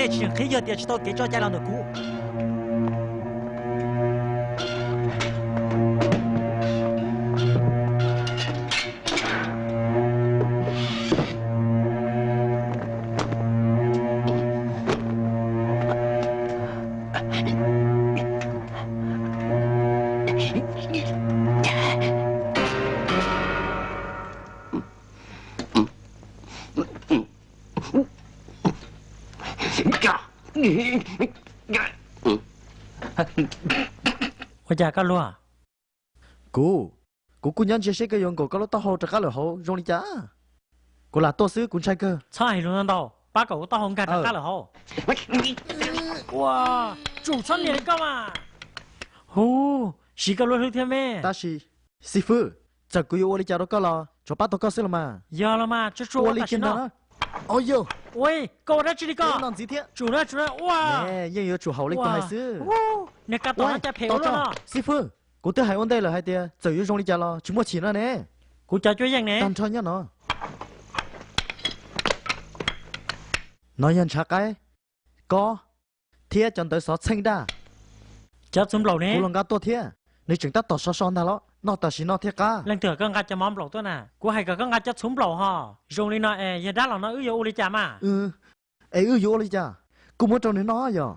Tsis qhib yog tias tsis tau kev tso cai los ntawm kuv. Ua cas koj luag? Kuv, kuv kuj nyob ntsia seb koj yuav nkaum koj lub taub hau rov qab lawm hauv zoo li cas. Kuv lam tuaj xwb, kuv ntshai kawg. Txhob hais lus ntau ntau, pab kom kuv taub hau nkag rov qab lawm hauv. Ua, tsum txhob nias li koj mas. Huv, siv koj lub hlwb thiab me. Tab sis, xib fwb, txawm kuv yuav ua li cas rau koj los tsuas pab tau koj xwb los mas. Yog los mas, tsuas tsuas ua li kiag ntawd na. Ua, koj ua dab tsi li koj? Tsum na, tsum na, ua. Yeej yuav tsum haum li kuv hais xwb. Niag kab tom no cas phem ua luaj no. Xib fwb, kuv twb hais ua ntej lawm hais tias txawm yuav zoo li cas los tsis muaj chim no ne. Kuv cov cuab yeej ne? Tag nrho nyob no. No yog ntshav qaib, kob, thiab cov ntawv xov txheej daj. Cov txhuv nplaum ne? Kuv los nqa tuaj thiab, nws tseem tab tom sov so ntag los, noj tam sim no thiaj qab. Leej twg kom koj nqa cov mov nplaum tuaj na? Kuv hais kom koj nqa cov txhuv nplaum ho. Zoo li no es yog dab los no wb yuav ua li cas mas? Es wb yuav ua li cas? Kuv muab rau nws noj yog.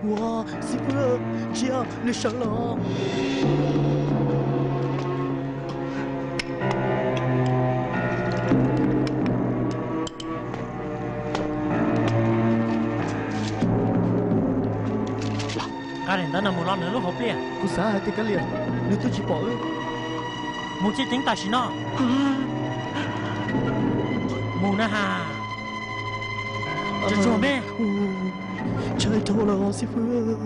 Ua, xib fwb, ntsia, nws sawv los. Nqa daim ntawv no mus lo nws lub hauv pliaj. Kuv xav hais tias kav liam, nws twb tsis pom wb. Mus ceev ceev tam sim no. Mus na has. Tsuag tsuag me. Ntshai dhau lawm xib fwb.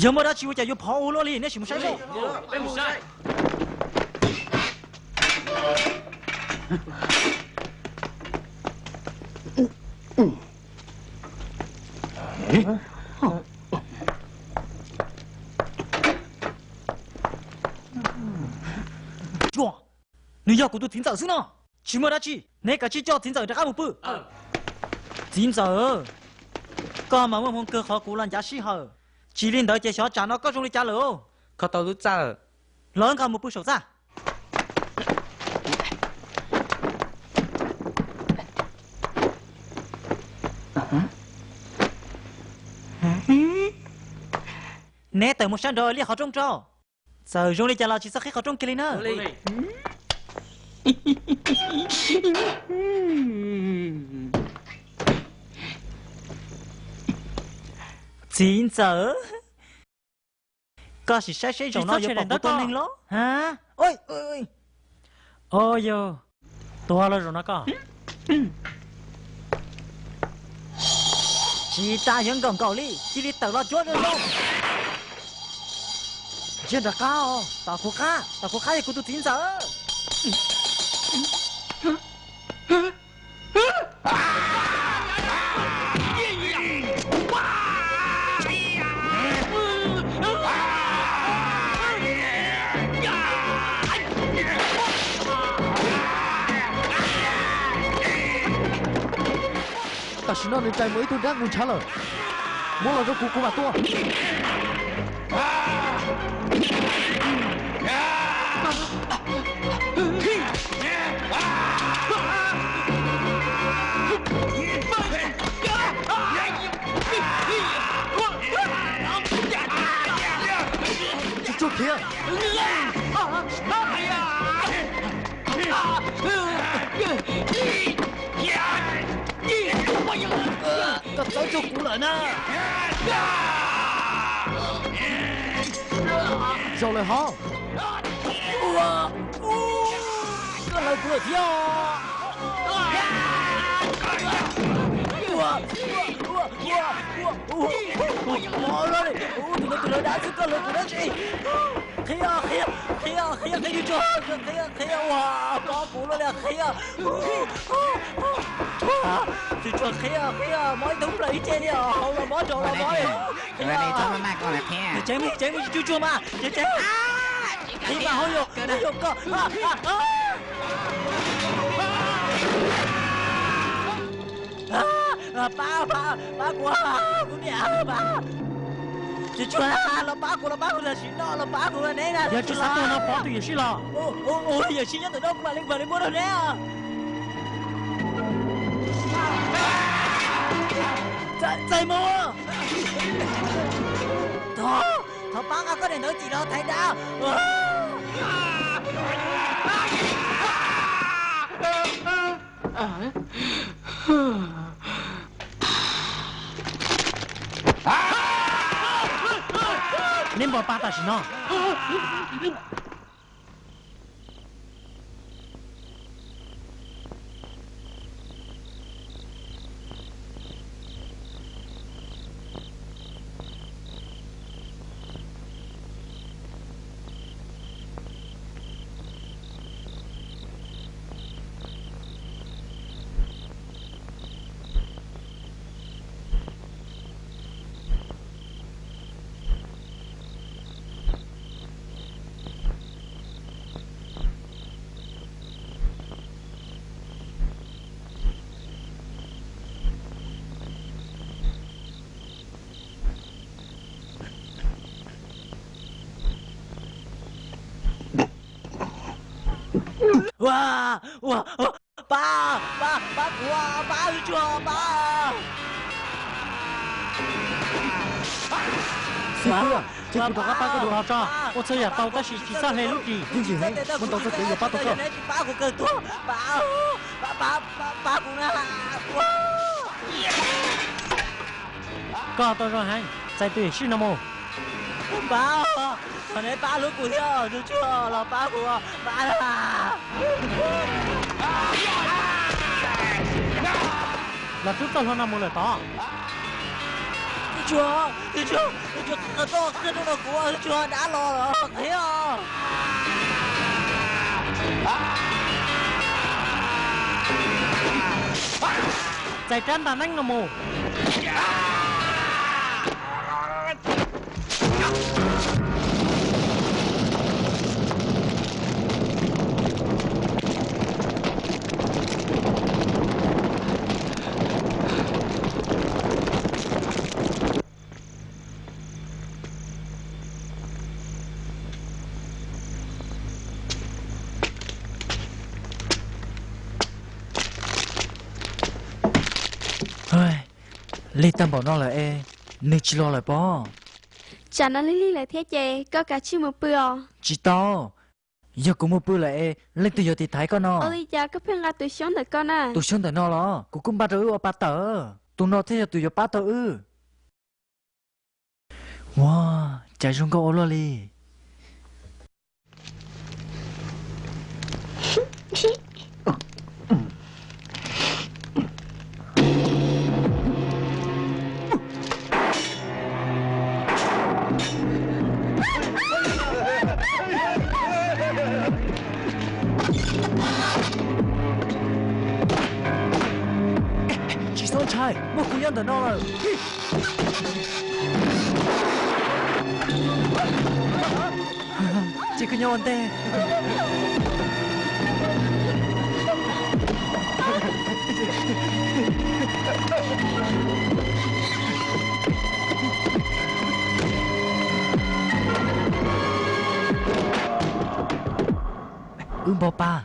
Yog muaj dab tsi ua cas yuav phov ua luaj li, neb sim mus saib seb. Nws yog kuv tus txiv ntxawm xwb no. Tsis muaj dab tsi, neb kav tsij coj txiv ntxawm rov qab mus pw. Txiv ntxawm, koj mas muaj hmoo kawg qhov kuv los ncav sij hawm. Tsis li ntawd ces xyov tsam no koj zoo li cas lawm. Kho tau tub txawj. Los nqa mus pw saum txaj. Neb tawm mus sab nraud liaj qhov rooj rau. Txawm zoo li cas los tsis txhob qhib qhov rooj kiag li na. Txiv ntxawm, koj sim saib seb zaum no yuav pom kuv tua neeg los? O yog, tuag los zaum no koj. Tsis tas yuav nkaum nkaum li, cia li tawm los cuab zoo zoo. Ntsia nram qab os, tom kuv qab, tom kuv qab yog kuv tus txiv ntxawm. Tam sim no nws rais mus ib tug dab nqus ntshav lawm. Muab los rau kuv, kuv mam tua. Tsuag tsuag khiav. Koj txawv tsuag kuv lawm na. Zaum lawm hov. Koj lawv kuv lawm thiab. Tus no tus lawv dab xwb, koj lawv kuv dab tsi? Qhia, qhia, qhia, qhia, qhia, qhia, qhia, ua, pab kuv los li, qhia. Tsuag tsuag qhia, qhia, mob ib tug plaws ib ce li, hauv los mob, nraum los mob. Qhia, tseeb, tseeb, tsuag tsuag mas, tseeb, tseeb. Qhia mas hauj lwm, hauj lwm koj. Pab, pab, pab kuv, kuv niam, pab. Tsuag tsuag, los pab kuv, los pab kuv tam sim no, los pab kuv neb na. Yog tsis xav tuag no pov tus yuam sij los. Yuam sij nyob ntawm no, kuv mam li, mam li muab rau neb. Txais mus. Thov, thov pab nqa koj daim ntawv cim los thaiv dab. Neb npau pab tam sim no. Ua, ua, pab, pab, pab kuv, pab tsuag, pab. Xib hwb, cia kuv rov qab pab koj dua hauv tso. Ua txhua yam tau tab sis tsis txhob hle lub ris. Yooj yim heev, muaj ntau txoj kev yuav pab tau koj. Pab kuv kawg tuag, pab, pab, pab, pab kuv na. Koj tau zoo heev, txais tus yuam sij no mus. Pab, thov neb pab hlub kuv thiab, tsuag tsuag los pab kuv, pab na. Los rub txoj hlua no mus lawm tod. Tsuag, tsuag, tsuag, qhia rau kuv, tsuag, dab los los qhia. Txais rab ntaj neeb no mus. Lig tag npaum no lawm es nws tsis los lawm pob? Tsam no lig lig lawm thiab ces koj kav tsij mus pw os. Tsis tau, yog kuv mus pw lawm es leej twg yuav tiv thaiv koj no? Ua li cas koj pheej nqa tus xyoob ntawm koj na? Tus xyoob ntawm no los kuv kuj npaj rau wb ua pa tawm. Tus no thiaj yog tus yuav pab tau wb. Ua, cas zoo nkauj ua luaj li. Tsis txhob ntshai, muaj kuv nyob ntawm no lawm. Ces koj nyob ua ntej. Pog pab.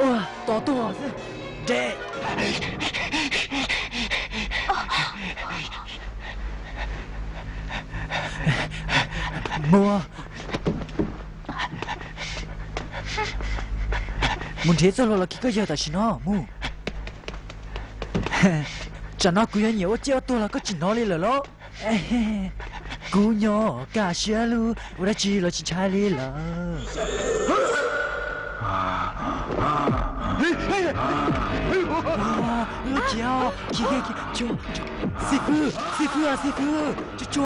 Ua, tos tuag xwb. Nres. Mus, mus nrhiav txoj hlua los khi koj yawg tam sim no mus. Tsam no kuv yuav nyiam ua ciaj ua tuag los koj tsis hnov li lawm los? Kuv nyob kaj siab lug, ua dab tsi los tsis ntshai li lawm. Khiav, khiav, khiav, xib fwb, xib fwb, xib fwb, tsuag tsuag.